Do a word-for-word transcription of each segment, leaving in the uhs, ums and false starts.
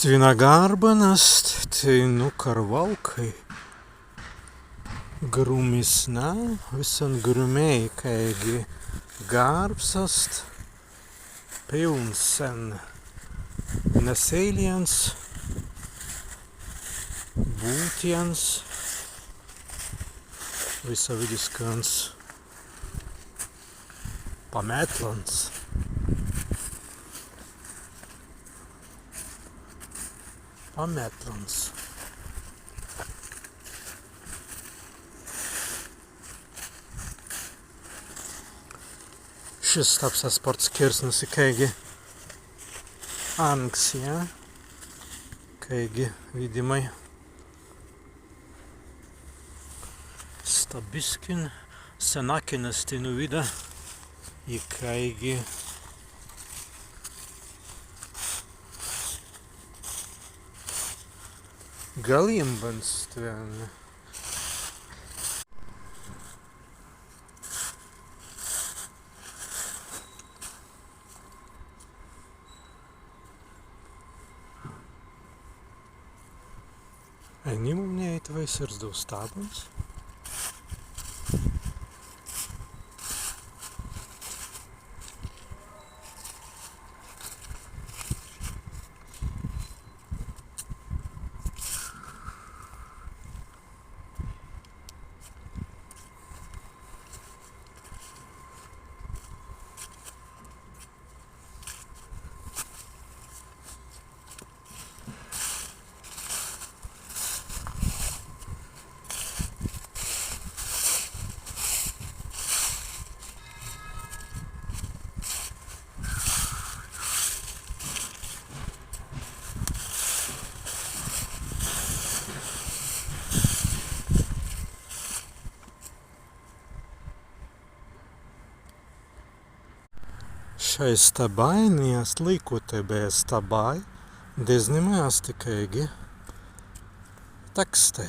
Stwi na garban ast teinū Karwalkai. Grummisna, wissan grummei, kāigi garbs ast pilns en naseīlins, būtins, wisawīdiskans pametlans. Pametlans. Šis stabs ast spārts kīrsnis, kāigi anksja, kāigi widāimai. Sta biskin senākin ast teinū widāi, kāigi galīmban stwen. Enimmawinēi, ēitwei sirzdau stabans. Šai stabāi ni ast līkutai, be stabāi deznimai ast ikāigi takstai.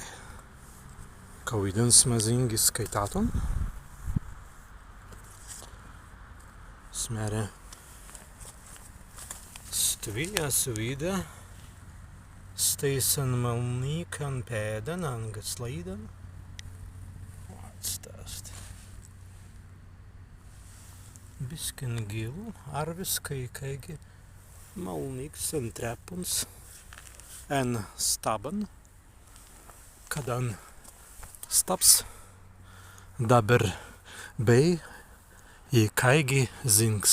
Kawīdans mazīngi skaitātun. As mēri, stwi as widāi, stēisan malnīkan pēdan anga slaidan. Ast, ast. Biskin gillu, arwiskai kāigi malnīks en treppuns, en staban, kaddan stabs dabber bēi ikāigi zinks.